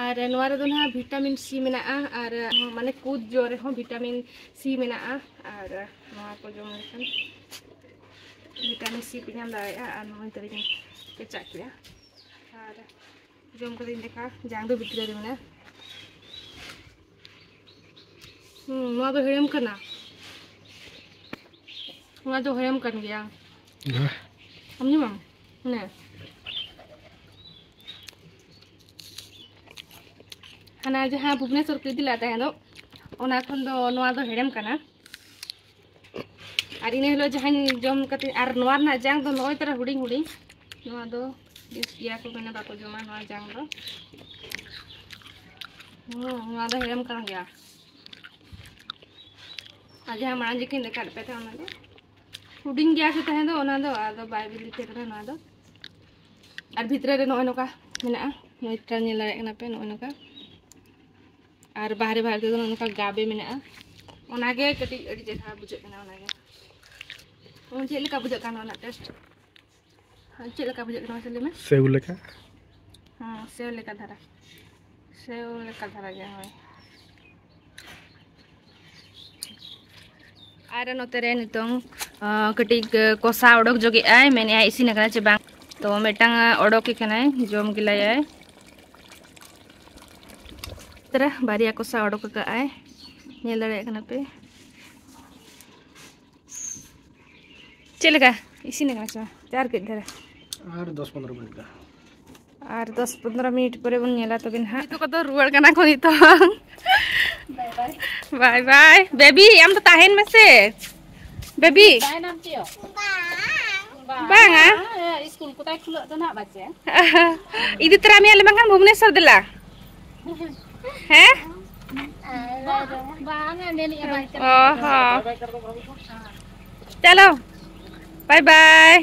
ᱟᱨ ᱱᱚᱣᱟ ᱨᱮᱫᱚ ᱱᱟᱦᱟᱜ ᱵᱷᱤᱴᱟᱢᱤᱱ ᱥᱤ ᱢᱮᱱᱟᱜᱼᱟ, ᱟᱨ ᱢᱟᱱᱮ ᱠᱩᱫ ᱡᱚ ᱨᱮᱦᱚᱸ ᱵᱷᱤᱴᱟᱢᱤᱱ ᱥᱤ ᱢᱮᱱᱟᱜᱼᱟ, ᱟᱨ ᱱᱚᱣᱟ ᱠᱚ ᱡᱚᱢ ᱞᱮᱠᱷᱟᱱ ᱵᱷᱤᱴᱟᱢᱤᱱ ᱥᱤ ᱯᱮ ᱧᱟᱢ ᱫᱟᱲᱮᱭᱟᱜᱼᱟ᱾ ᱟᱨ ᱱᱚᱜᱼᱚᱭ ᱛᱟᱹᱨᱤᱧ ᱠᱮᱪᱟᱜ ᱠᱮᱜᱼᱟ, ᱟᱨ ᱡᱚᱢ ᱠᱟᱛᱮᱧ ᱫᱮᱠᱷᱟ, ᱡᱟᱝ ᱫᱚ ᱵᱷᱤᱛᱨᱤ ᱨᱮ ᱢᱮᱱᱟᱜᱼᱟ᱾ ᱦᱩᱸ, ᱱᱚᱣᱟ ᱫᱚ ᱦᱮᱲᱮᱢ ᱠᱟᱱᱟ, ᱱᱚᱣᱟ ᱫᱚ ᱦᱮᱲᱮᱢ ᱠᱟᱱ ᱜᱮᱭᱟ᱾ ᱟᱢ ᱡᱚᱢᱟᱢ? ᱱᱮ᱾ ᱦᱟᱱᱟ ᱡᱟᱦᱟᱸ ᱵᱷᱩᱵᱽᱱᱮᱥᱚᱨ ᱠᱚ ᱤᱫᱤ ᱞᱮᱫ ᱛᱟᱦᱮᱸ ᱫᱚ, ᱚᱱᱟ ᱠᱷᱚᱱ ᱫᱚ ᱱᱚᱣᱟ ᱫᱚ ᱦᱮᱲᱮᱢ ᱠᱟᱱᱟ᱾ ᱟᱨ ᱤᱱᱟᱹ ᱦᱤᱞᱳᱜ ᱡᱟᱦᱟᱸᱧ ᱡᱚᱢ ᱠᱟᱛᱮ, ᱟᱨ ᱱᱚᱣᱟ ᱨᱮᱱᱟᱜ ᱡᱟᱝ ᱫᱚ ᱱᱚᱜᱼᱚᱭ ᱛᱟᱨᱟ ᱦᱩᱰᱤᱧ ᱦᱩᱰᱤᱧ, ᱱᱚᱣᱟ ᱫᱚ ᱵᱮᱥ ᱜᱮᱭᱟ ᱠᱚ ᱢᱮᱱᱟ, ᱵᱟᱠᱚ ᱡᱚᱢᱟ ᱱᱚᱣᱟ ᱡᱟᱝ ᱫᱚ᱾ ᱦᱩᱸ, ᱱᱚᱣᱟ ᱫᱚ ᱦᱮᱲᱮᱢ ᱠᱟᱱ ᱜᱮᱭᱟ᱾ ᱟᱨ ᱡᱟᱦᱟᱸ ᱢᱟᱲᱟᱝ ᱡᱮᱠᱤᱱ ᱞᱮᱠᱟᱫ ᱯᱮ ᱛᱟᱦᱮᱸ, ᱚᱱᱟ ᱫᱚ ᱦᱩᱰᱤᱧ ᱜᱮᱭᱟ ᱥᱮ ᱛᱟᱦᱮᱸ ᱫᱚ, ᱚᱱᱟ ᱫᱚ ᱟᱫᱚ ᱵᱟᱭ ᱵᱤᱞᱤ ᱛᱟᱦᱮᱸ ᱠᱟᱱᱟ ᱱᱚᱣᱟ ᱫᱚ᱾ ᱟᱨ ᱵᱷᱤᱛᱨᱤ ᱨᱮ ᱱᱚᱜᱼᱚᱭ ᱱᱚᱝᱠᱟ ᱢᱮᱱᱟᱜᱼᱟ, ᱱᱚᱜᱼᱚᱭ ᱛᱚᱨᱟ ᱧᱮᱞ ᱫᱟᱲᱮᱭᱟᱜ ᱠᱟᱱᱟ ᱯᱮ, ᱱᱚᱜᱼᱚᱭ ᱱᱚᱝᱠᱟ᱾ ᱟᱨ ᱵᱟᱦᱨᱮ ᱵᱟᱦᱨᱮ ᱛᱮᱫᱚ ᱱᱚᱜᱼᱚᱭ ᱱᱚᱝᱠᱟ ᱜᱟᱵᱮ ᱢᱮᱱᱟᱜᱼᱟ, ᱚᱱᱟᱜᱮ ᱠᱟᱹᱴᱤᱡ ᱟᱹᱰᱤ ᱪᱮᱦᱨᱟ ᱵᱩᱡᱷᱟᱹᱜ ᱠᱟᱱᱟ᱾ ᱚᱱᱟᱜᱮ ᱪᱮᱫ ᱞᱮᱠᱟ ᱵᱩᱡᱷᱟᱹᱜ ᱠᱟᱱᱟ ᱚᱱᱟ ᱴᱮᱥᱴ? ᱦᱮᱸ, ᱪᱮᱫ ᱞᱮᱠᱟ ᱵᱩᱡᱷᱟᱹᱜ ᱠᱟᱱᱟ ᱢᱟᱥᱮ ᱞᱟᱹᱭ ᱢᱮ? ᱥᱮᱣ ᱞᱮᱠᱟ᱾ ᱦᱮᱸ, ᱥᱮᱣ ᱞᱮᱠᱟ ᱫᱷᱟᱨᱟ, ᱥᱮᱣ ᱞᱮᱠᱟ ᱫᱷᱟᱨᱟ ᱜᱮ, ᱦᱳᱭ᱾ ᱟᱨ ᱱᱚᱛᱮ ᱨᱮ ᱱᱤᱛᱚᱝ, ᱟᱸ, ᱠᱟᱹᱴᱤᱡ ᱠᱚᱥᱟ ᱚᱰᱚᱠ ᱡᱚᱜᱮᱜᱼᱟᱭ, ᱢᱮᱱᱮᱜᱼᱟᱭ ᱤᱥᱤᱱ ᱟᱠᱟᱱᱟ ᱪᱮ ᱵᱟᱝ᱾ ᱛᱚ ᱢᱤᱫᱴᱟᱝ ᱚᱰᱚᱠᱮ ᱠᱟᱱᱟᱭ, ᱡᱚᱢ ᱜᱮᱞᱟᱭᱟᱭ᱾ ᱛᱟᱨᱟ ᱵᱟᱨᱭᱟ ᱠᱚᱥᱟ ᱚᱰᱚᱠ ᱟᱠᱟᱜᱼᱟᱭ, ᱧᱮᱞ ᱫᱟᱲᱮᱭᱟᱜ ᱠᱟᱱᱟ ᱯᱮ᱾ ᱪᱮᱫ ᱞᱮᱠᱟ ᱤᱥᱤᱱ ᱟᱠᱟᱱᱟ ᱥᱮ ᱵᱟᱝ? ᱪᱟᱨ ᱠᱟᱹᱡ ᱫᱷᱟᱨᱟ᱾ ᱟᱨ ᱫᱚᱥ ᱯᱚᱱᱨᱚ ᱢᱤᱱᱤᱴ ᱜᱟᱱ᱾ ᱟᱨ ᱫᱚᱥ ᱯᱚᱱᱨᱚ ᱢᱤᱱᱤᱴ ᱯᱚᱨᱮ ᱵᱚᱱ ᱧᱮᱞᱟ ᱛᱚᱵᱮ ᱱᱟᱦᱟᱜ᱾ ᱱᱤᱛᱚᱜ ᱠᱚᱫᱚ ᱨᱩᱣᱟᱹᱲ ᱠᱟᱱᱟ ᱠᱚ ᱱᱤᱛᱚᱝ᱾ ᱵᱟᱭ ᱵᱟᱭ᱾ ᱵᱟᱭ ᱵᱟᱭ᱾ ᱵᱮᱵᱤ, ᱟᱢ ᱫᱚ ᱛᱟᱦᱮᱱ ᱢᱮᱥᱮ᱾ ᱵᱮᱵᱤ᱾ ᱛᱟᱦᱮᱱᱟᱢ ᱪᱮᱫ? ᱵᱟᱝᱟ᱾ ᱦᱮᱸ, ᱤᱥᱠᱩᱞ ᱠᱚᱛᱟᱭ ᱠᱷᱩᱞᱟᱹᱜ ᱫᱚ ᱱᱟᱦᱟᱜ ᱵᱟᱪᱮ᱾ ᱤᱫᱤ ᱛᱚᱨᱟ ᱢᱮᱭᱟ ᱞᱮ ᱵᱟᱝᱠᱷᱟᱱ ᱵᱷᱩᱵᱽᱱᱮᱥᱚᱨ ᱫᱮᱞᱟ᱾ ᱦᱮᱸ? ᱵᱟᱝᱟ, ᱢᱮᱱᱮᱜᱼᱟ ᱵᱟᱭ ᱪᱟᱞᱟᱜ᱾ ᱚ ᱦᱚᱸ᱾ ᱪᱟᱞᱳ, ᱵᱟᱭ ᱵᱟᱭ᱾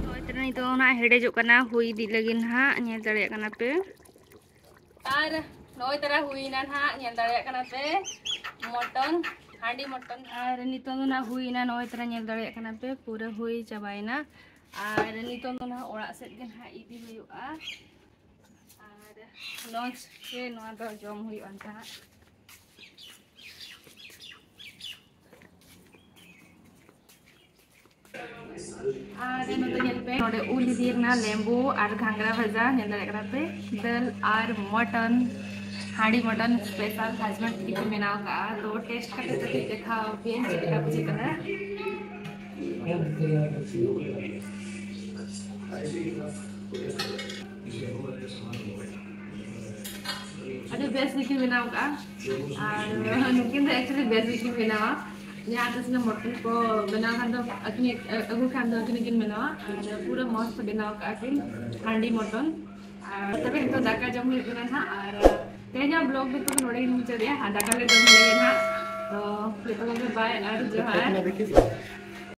ᱱᱚᱜᱼᱚᱭ ᱛᱚᱨᱟ ᱱᱤᱛᱚᱜ ᱱᱟᱦᱟᱜ ᱦᱮᱰᱮᱡᱚᱜ ᱠᱟᱱᱟ, ᱦᱩᱭ ᱤᱫᱤᱜ ᱞᱟᱹᱜᱤᱫ ᱱᱟᱦᱟᱜ, ᱧᱮᱞ ᱫᱟᱲᱮᱭᱟᱜ ᱠᱟᱱᱟ ᱯᱮ᱾ ᱟᱨ ᱱᱚᱜᱼᱚᱭ ᱛᱟᱨᱟ ᱦᱩᱭᱱᱟ ᱱᱟᱦᱟᱜ, ᱧᱮᱞ ᱫᱟᱲᱮᱭᱟᱜ ᱠᱟᱱᱟ ᱯᱮ, ᱢᱚᱴᱚᱱ, ᱦᱟᱺᱰᱤ ᱢᱚᱴᱚᱱ᱾ ᱟᱨ ᱱᱤᱛᱚᱝ ᱫᱚ ᱱᱟᱦᱟᱜ ᱦᱩᱭᱱᱟ, ᱱᱚᱜᱼᱚᱭ ᱛᱟᱨᱟ ᱧᱮᱞ ᱫᱟᱲᱮᱭᱟᱜ ᱠᱟᱱᱟ ᱯᱮ, ᱯᱩᱨᱟᱹ ᱦᱩᱭ ᱪᱟᱵᱟᱭᱮᱱᱟ᱾ ᱟᱨ ᱱᱤᱛᱚᱝ ᱫᱚ ᱱᱟᱦᱟᱜ ᱚᱲᱟᱜ ᱥᱮᱫ ᱜᱮ ᱱᱟᱦᱟᱜ ᱤᱫᱤ ᱦᱩᱭᱩᱜᱼᱟ᱾ ᱟᱨ ᱞᱚᱧᱪ ᱨᱮ ᱱᱚᱣᱟ ᱫᱚ ᱡᱚᱢ ᱦᱩᱭᱩᱜᱼᱟ ᱱᱟᱦᱟᱜ᱾ ᱟᱨ ᱱᱚᱛᱮ ᱧᱮᱞ ᱯᱮ, ᱱᱚᱰᱮ ᱩᱞ ᱤᱫᱤ ᱠᱟᱱᱟ, ᱞᱮᱵᱩ ᱟᱨ ᱜᱷᱟᱸᱜᱽᱨᱟ ᱵᱷᱟᱡᱟ, ᱧᱮᱞ ᱫᱟᱲᱮᱭᱟᱜ ᱠᱟᱱᱟ ᱯᱮ, ᱫᱟᱹᱞ ᱟᱨ ᱢᱚᱴᱚᱱ, ᱦᱟᱺᱰᱤ ᱢᱚᱴᱚᱱ ᱥᱯᱮᱥᱟᱞ ᱦᱟᱡᱽᱢᱚᱱ ᱛᱤᱠᱤ ᱠᱚ ᱵᱮᱱᱟᱣ ᱠᱟᱜᱼᱟ᱾ ᱛᱚ ᱴᱮᱥᱴ ᱠᱟᱛᱮ ᱠᱟᱹᱴᱤᱡ ᱫᱮᱠᱷᱟᱣ ᱯᱮᱭᱟᱹᱧ ᱪᱮᱫ ᱞᱮᱠᱟ ᱵᱩᱡᱷᱟᱹᱜ ᱠᱟᱱᱟ᱾ ᱟᱹᱰᱤ ᱵᱮᱥ ᱜᱮᱠᱤᱱ ᱵᱮᱱᱟᱣ ᱠᱟᱜᱼᱟ᱾ ᱟᱨ ᱱᱩᱠᱤᱱ ᱫᱚ actually ᱵᱮᱥ ᱜᱮᱠᱤᱱ ᱵᱮᱱᱟᱣᱟ᱾ ᱡᱟᱦᱟᱸ ᱛᱤᱥ ᱢᱚᱴᱚᱱ ᱠᱚ ᱵᱮᱱᱟᱣ ᱠᱷᱟᱱ ᱫᱚ ᱟᱹᱠᱤᱱ, ᱟᱹᱜᱩ ᱠᱷᱟᱱ ᱫᱚ ᱟᱹᱠᱤᱱ ᱜᱮᱠᱤᱱ ᱵᱮᱱᱟᱣᱟ᱾ ᱟᱨ ᱯᱩᱨᱟᱹ ᱢᱚᱸᱡᱽ ᱛᱮ ᱵᱮᱱᱟᱣ ᱠᱟᱜᱼᱟ ᱠᱤᱱ ᱦᱟᱺᱰᱤ ᱢᱚᱴᱚᱱ᱾ ᱟᱨ ᱛᱚᱵᱮ ᱱᱤᱛᱚᱜ ᱫᱟᱠᱟ ᱡᱚᱢ ᱦᱩᱭᱩᱜ ᱠᱟᱱᱟ ᱱᱟᱦᱟᱜ᱾ ᱟᱨ ᱛᱮᱦᱮᱧᱟᱜ ᱵᱞᱚᱜ ᱫᱚ ᱱᱤᱛᱚᱜ ᱫᱚ ᱱᱚᱰᱮ ᱜᱮ ᱢᱩᱪᱟᱹᱫᱮᱜᱼᱟ᱾ ᱟᱨ ᱫᱟᱠᱟ ᱞᱮ ᱡᱚᱢ ᱞᱮᱜᱮ ᱱᱟᱦᱟᱜ᱾ ᱛᱚ ᱡᱚᱛᱚ ᱠᱚᱜᱮ ᱵᱟᱭ ᱟᱨ ᱡᱚᱦᱟᱨ᱾